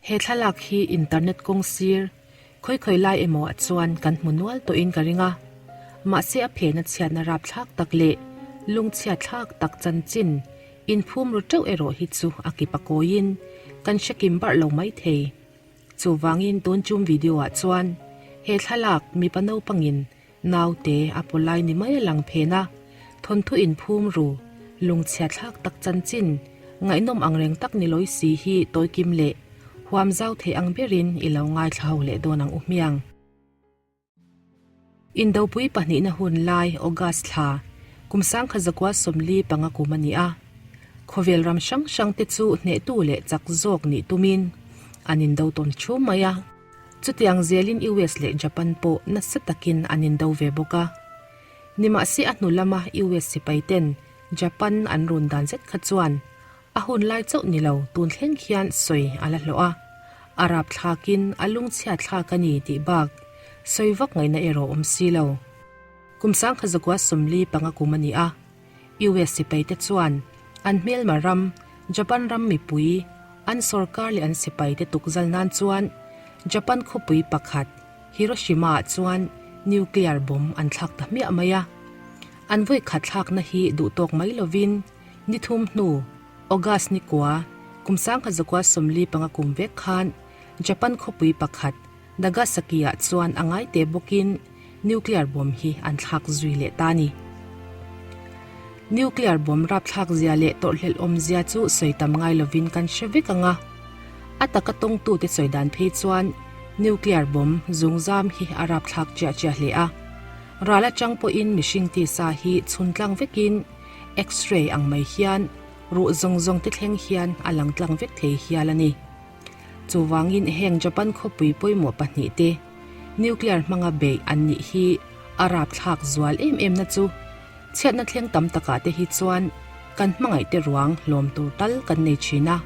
He thlalak hi internet kawng sir khawi khawi lai emaw ah chuan kan hmu nual tawhin ka ring a, mahse a phena chhiatna rapthlak tak leh lungchhiat thlak tak chanchin inphum ru teuh erawh hi chu a kip a kawiin kan hre kim barh lo maithei. Chuvangin tun chum video ah chuan he thlalak mipa naupangin Naute a paw lai ni mai a lang phen a, thawnthu inphum ru, lungchhia thlak tak chanchin, ngaihnawm ang reng tak ni lawi si hi tawikim leh huam zau thei ang berin i lo ngaithla ho leh dawn ang u hmiang. Indopui pahnihna hun lai August thla, kum sangkhat zakua 45 kum a ni a. Khawvel ram hrang hrang te chu hnehtu leh chak zawk nih tumin an indo tawn thu mai a. Chutiang zelin US leh Japan pawh nasa takin an indo ve bawk a. Nimahse a hnu lama US sipai ten Japan an run dan zet kha chuan a hun lai chauh ni lo tun thleng khian sawi a la hlawh a, a rap thlakin a lungchhia thlak a ni tih bak sawi vak ngaihna erawh awm si lo. Kum sangkhat zakua 45 kum a ni a. US sipaite chuan an hmelma ram, Japan ram mipui, an sorkar leh an sipaite tukzal nan chuan Japan khawpui pakhat, Hiroshima-ah chuan nuclear bomb an thlak ta hmiah mai a. An vawi khat thlakna hi duhtawk mai lovin ni thum hnu, August ni kua, kum 1945 kum vek khan Japan khawpui pakhat, Nagasaki-ah chuan a ngai te bawkin nuclear bomb hi an thlak zui leh ta a ni. Nuclear bomb rapthlak zia leh tawrhhlelh awmzia chu sawi tam ngai lovin kan hre vek ang a. A taka tawngtute sawi dan phei chuan nuclear bomb zungzam hi a rapthlak chiah chiah hle a. Ral atang pawhin mihring tisa hi chhun tlang vekin X-ray ang mai hian ruh zawng zawng te thleng hian a lang tlang vek thei hial a ni. Chuvangin heng Japan khawpui pawimawh pahnihte nuclear hmanga beih an nih hi a rapthlak zual em em na chu chhiatna thleng tam takah te hi chuan kan hmangaihte ruang hlawm tur tal kan nei thin a.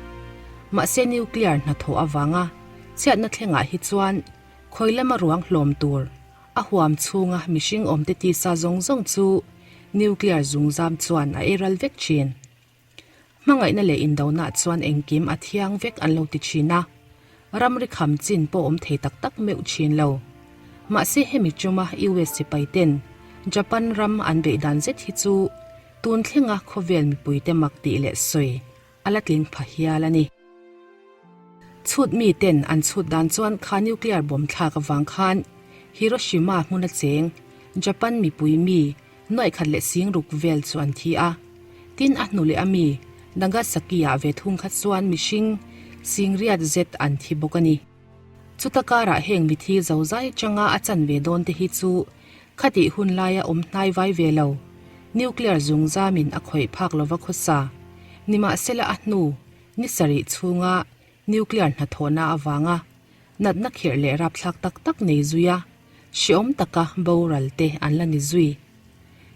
Mahse nuclear hnathawh avanga chhiatna thlengah hi chuan khawi lama ruang hlawm tur a huam chhunga mihring awmte tisa zawng zawng chu nuclear zungzam chuan a eiral vek thin. Hmangaihna leh indona chuan engkim a thiang vek an lo ti thin a, ramri kham chin pawh awm thei tak tak meuh thin lo. Mahse hemi tuma US sipai ten Japan ram an beih dan zet hi chu tun thlenga khawvel mipuite mak tih leh sawi a la tling pha hial a ni. Chhut mi ten an chhut dan chuan kha nuclear bomb thlak avang khan Hiroshima hmuna cheng Japan mipui mi Nuaih khat leh sing ruk vel chu an thi a. Tin a hnu leh a mi, Nagasaki-ah ve thung kha chuan mihring sing riat zet an thi bawk a ni. Chuta karah heng mithi zozai atanga a chan ve dawn te hi chu khatih hun laia awm hnai vai ve lo, nuclear zungzamin a khawih phak lova khawsa, nimahsela a hnu ni sarih chhunga nuclear hnathawhna avanga natna khirh leh rapthlak tak tak nei zui a, hreawm taka boral te an la ni zui.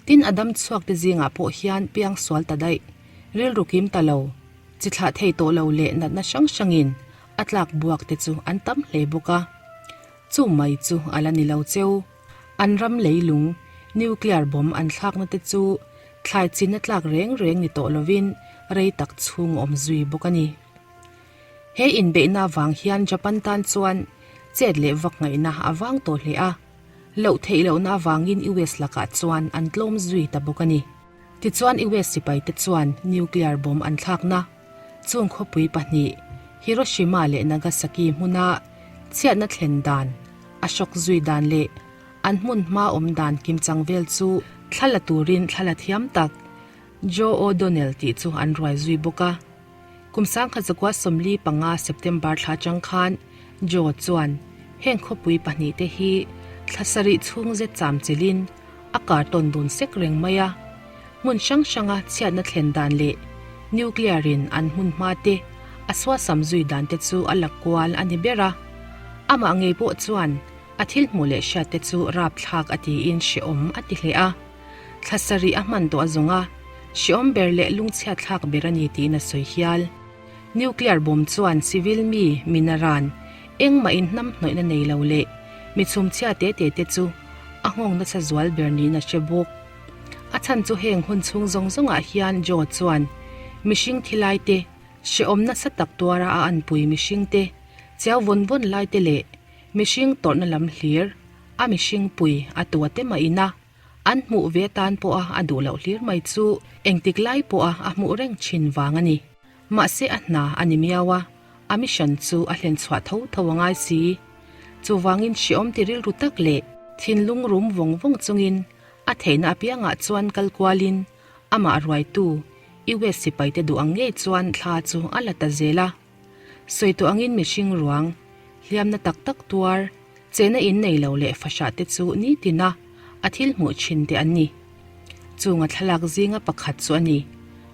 Tin a dam chhuak te zingah pawh hian piang sual ta daih, rilru kim ta lo, chi thlah thei tawh lo leh natna hrang hrangin a tlak buak te chu an tam hle bawk a. Chu mai chu a la ni lo cheu. An ram leilung, nuclear bomb an thlakna te chu thlai chinna tlak reng reng ni tawh lovin rei tak chhung awm zui bawk a ni. He inbeihna avang hian Japan tan chuan chet leh vak ngaihna a vang tawh hle a, loh theih lohna avangin US lakah chuan an tlawm zui ta bawk a ni. Tichuan US sipaite chuan nuclear bomb an thlakna chung khawpui pahnih Hiroshima leh Nagasaki hmuna chhiatna thlen dan, a hrawk zui dan leh an hmun hma awm dan kimchang vel chu thla la turin thla la thiam tak Joe O'Donnell tih chu an ruai zui bawk a. Kum 1945 September thla atang khan Joe chuan heng khawpui pahnih te hi thla sarih chhung zet cham chilhin a kar tawn dun sek reng mai a. Hmun hrang hranga chhiatna thlen dan leh nuclear in an hmun hma te a suasam zui dan te chu a la kual a ni ber a. Amah ngei pawh chuan a thil hmuh leh hriat te chu rapthlak a tiin hrehawm a ti hle a. Thla sarih a hman tawh a zawng a, hreawm ber leh lungchhiat thlak ber a ni tiin a sawi hial. Nuclear bomb chuan civil mi, minaran, engmah inhnam hnawihna nei lo leh mi chhumchhia te te te chu a nghawng nasa zual ber niin a hre bawk. A chhan chu heng hun chhung zawng zawngah hian Joe chuan mihring thilai te, hreawm nasa tak tuara a anpui mihring te. Chiau vawn vawn lai te leh mihring tawrhna lam hlir a mihring pui a tua te mah ina an hmuh ve tan pawha a duh loh hlir mai chu engtik lai pawha a hmuh reng thin vang a ni. Mahse a hna a ni miau a, a mission chu a hlen chhuah tho tho a ngai si. Chuvangin hreawm ti rilru tak leh thinlung rum vawng vawng chungin a theihna apiangah chuan kal kualin amah ruaitu US sipaite duh ang ngei chuan thla chu a la ta zel a. Sawi tawh angin mihring ruang, hliamna tak tak tuar, chehna in nei lo leh fahrah te chu nitina a thil hmuh thin te an ni. Chunga thlalak zinga pakhat chu a ni.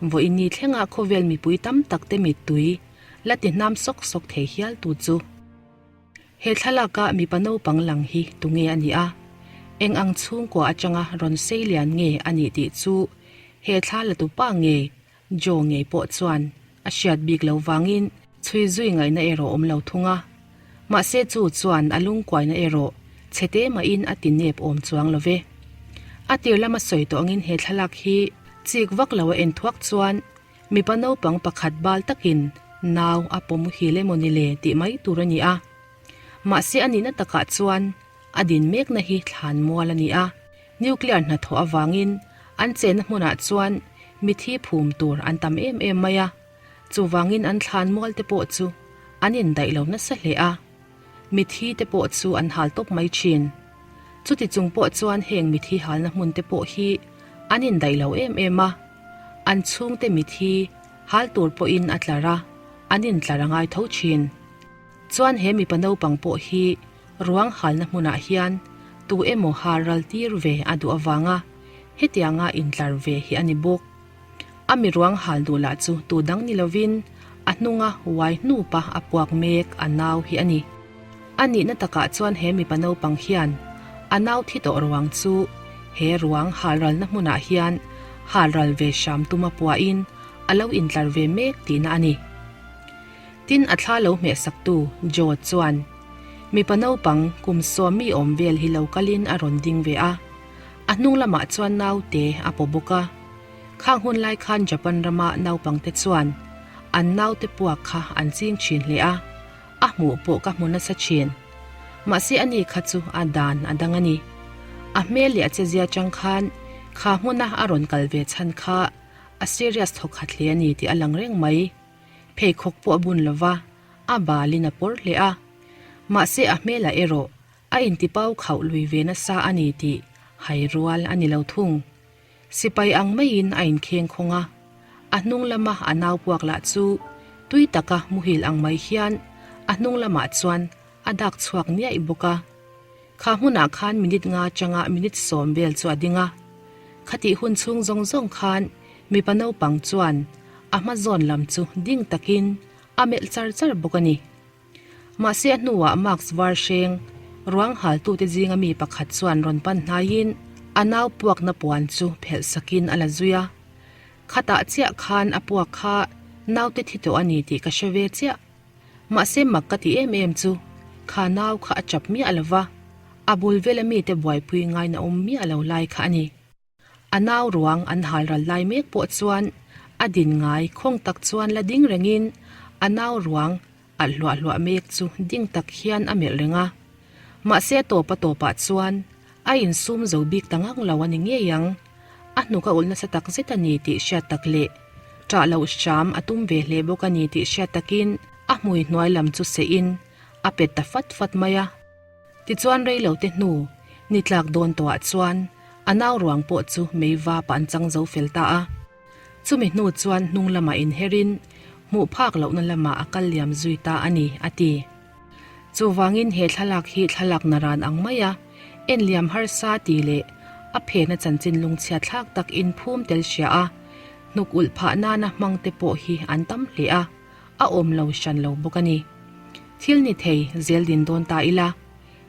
Vawiin thlenga khawvel mipui tam tak te mittui la ti hnam sawk sawk thei hial tu chu. He thlalaka mipa naupang lang hi tunge a nih a? Eng ang chhungkua atanga rawn sei lian nge a nih tih chu he thla la tupa nge Joe ngei pawh chuan a hriat bik lo vangin chhui zui ngaihna erawh awm lo thung a. Mahse chu chuan a lungkuaina erawh chhete mahin a ti nep awm chuang lo ve. A tir lama sawi tawh angin he thlalak hi chik vak lo a en thuak chuan mipa naupang pakhat bal takin nau a pawm muhil emaw ni le tih mai tur a ni a. Mahse a nihna takah chuan a din mekna hi thlan mual a ni a. Nuclear hnathawh avangin an chenna hmunah chuan mithi phum tur an tam em em mai a, chuvangin an thlan mual te pawh chu an indaih lo nasa hle a, mithi te pawh chu an hal tawp mai thin. Chuti chung pawh chuan heng mithi halna hmun te pawh hi an indaih lo em em a, an chhungte mithi hal tur pawhin a tlar a, an intlar a ngai tho thin. Chuan he mipa naupang pawh hi ruang halna hmunah hian tu emaw ha ral tir ve a duh avanga hetianga intlar ve hi a ni bawk. A mi ruang hal duh lah chu tu dang ni lovin a hnunga uai hnupa a puak mek a nau hi a ni. A nihna takah chuan he mipa naupang hian a nau thi tawh ruang chu he ruang hal ralna hmunah hian hal ral ve hram tuma puahin a lo intlar ve mek tihna a ni. Tin, a thla lo hmehsaktu Joe chuan, Mipa naupang kum sawmi awm vel hi lo kalin a rawn ding ve a. A hnung lamah chuan naute a paw bawk a. Khang hun lai khan Japan rama naupangte chuan an naute puak kha an ching thin hle a, a hmuh pawh ka hmu nasa thin. Mahse ani kha chu a dan a dang a ni. A hmel leh a chezia chang khan kha hmuna a rawn kal ve chhan kha a serious thawkhat hle a ni tih a lang reng mai. Pheikhawk pawh a bun lo va, a balin a pawr hle a. Mahse a hmelah erawh a intipau khauh lui ve nasa a ni tih hai rual a ni lo thung. Sipai ang maiin a inkheng khawng a, a hnung lama a nau puak lah chu tui taka muhil ang mai hian a hnung lamah chuan a dak chhuak niaih bawk a. Kha hmunah khan minute nga atanga minute sawm vel chu a ding a. Khatih hun chhung zawng zawng khan mipa naupang chuan a hma zawn lam chu ding takin a melh char char bawk a ni. Mahse a hnuah mask var hreng ruang haltute zinga mi pakhat chuan rawn pan hnaiin a nau puakna puan chu phelh sakin a la zui a. Khatah chiah khan a puak kha naute thi tawh a ni tih ka hre ve chiah. Mahse mak ka ti em em chu kha nau kha a chap miah lo va, a bul vela mite buaipui ngaina awm miah lo lai kha a ni. A nau ruang an hal ral lai mek pawh chuan a din ngai khawng tak chuan la ding rengin a nau ruang alh hluah hluah mek chu ding tak hian a melh reng a. Mahse a tawp a tawpah chuan a insum zo bik ta ngang lo a ni ngei ang. A hnuk a ulh nasa tak zet a ni tih hriat tak leh ṭah loh hram a tum ve hle bawk a ni tih hriat takin a hmui hnuai lam chu seh in a pet ta fat fat mai a. Tichuan rei lo te hnu ni tlak dawn tawhah chuan a nau ruang pawh chu mei vapah an chang zo fel ta a. Chumi hnu chuan hnung lamah inherin hmuh phak lohna lamah a kal liam zui ta a ni, a ti. Chuvangin he thlalak hi thlalak naran ang maia en liam harsa ti leh a phena chanchin lungchhia thlak tak inphum tel hria a, hnuk ulh phah nana hmang te pawh hi an tam hle a, a awm lo hran lo bawk a ni. Thil ni thei zel din dawn ta ila,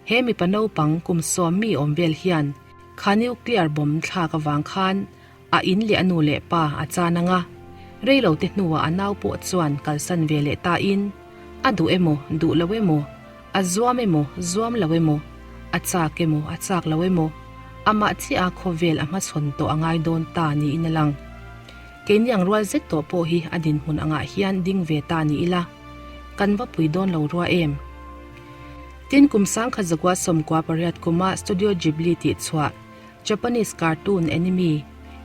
he mipa naupang kum sawm mi awm vel hian kha nuclear bomb thlak avang khan A in leh a nu leh pa a chan ang a, rei lo te hnuah a nau pawh chuan kalsan ve leh ta in, a duh emaw duh lo emaw, a zuam emaw zuam lo emaw, a chak emaw a chak lo emaw, amah chiah a khawvel a hmachhawn tawh a ngai dawn ta niin a lang. Keini ang rual zet tawh pawh hi a dinhmun angah hian ding ve ta ni ila, kan va pui dawn lo rua em? Tin, kum 1998 kuma Studio Ghibli tih chhuah Japanese cartoon anime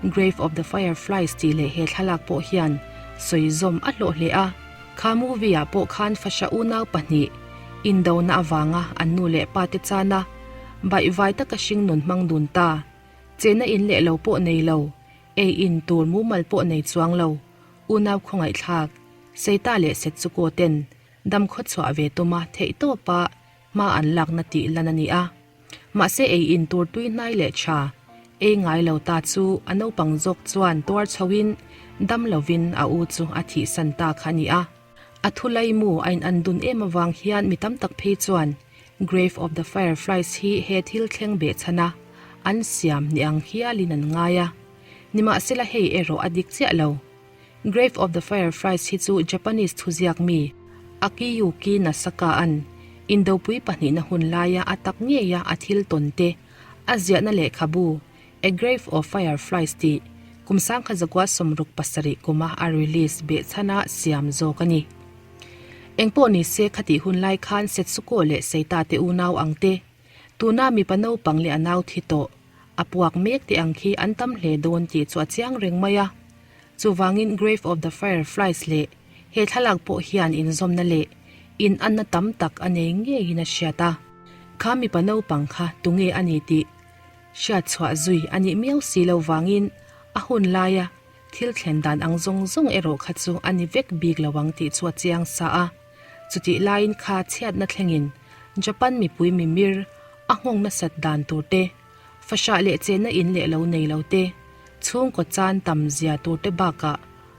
Grave of the Fireflies tih leh he thlalak pawh hian sawi zawm a hlawh hle a. Kha movie ah pawh khan Fasha unau pahnih indona avanga an nu leh pa te chana baihvai taka hringnun hmang dun ta, chehna in leh lo pawh nei lo, ei in tur mumal pawh nei chuang lo, unau khawngaihthlak, Seita leh Setsuko ten dam khawchhuah ve tuma theihtawpa hma an lakna tih lan a ni a. Mahse ei in tur tui hnai leh tha ei ngai lo ta chu a naupang zawk chuan tuar chhoin dam lovin a u chu a thihsan ta kha a ni a. A thu laimu a in an dun em avang hian mi tam tak phei chuan Grave of the Fireflies hi he thil thleng behchhan a an siam ni ang hialin an ngai a. Nimahsela hei erawh a dik chiah lo. Grave of the Fireflies hi chu Japanese thuziak mi Akiyuki Nasaka-a'n Indopui pahnihna hun laia a tak ngeia a thil tawn te a ziahna lehkhabu A Grave of Fireflies tih kum 1967 kuma a release behchhana siam zawk a ni. Engpawh nise khatih hun lai khan Setsuko leh Seita te unau ang te, tuna mipa naupang leh a nau thi tawh a puak mek te ang khi an tam hle dawn tih chu a chiang reng mai a. Chuvangin Grave of the Fireflies leh he thlalak pawh hian inzawmna leh inanna tam tak a nei ngeiin a hriat a. Kha mipa naupang kha tunge a ni tih hriat chhuah zui a nih miau si lo vangin a hun laia thil thlen dan ang zawng zawng erawh kha chu a ni vek bik lo ang tih chu a chiang sa a. Chutih laiin kha chhiatna thlengin Japan mipui mimir a nghawng nasat dan tur te, Fahrah leh chenna in leh lo nei lo te, chhungkaw chan tam zia tur te bakah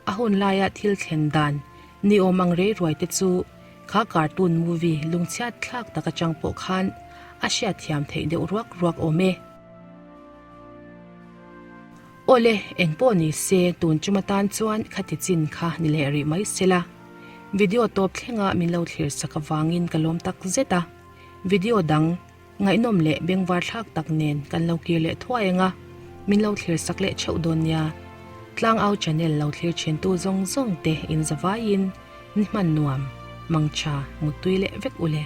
a hun laia thil thlen dan ni awm ang rei ruai te chu kha cartoon movie lungchhiat thlak tak atang pawh khan a hriatthiam theih deuh ruak ruak awm e. Awle, eng pawh ni se tun tum atan chuan khati chin kha ni leh rih mai sela. Video tawp thlenga min lo thlir sak avangin ka lawm tak zet a. Video dang. Ngaihnawm leh bengvar thlak tak nen kan lo kir leh thuai ang a, min lo thlir sak leh theuh dawn nia. Tlangau channel lo thlir thintu zawng zawng te in zavaiin ni hman nuam, mangtha, muttui leh vek u le.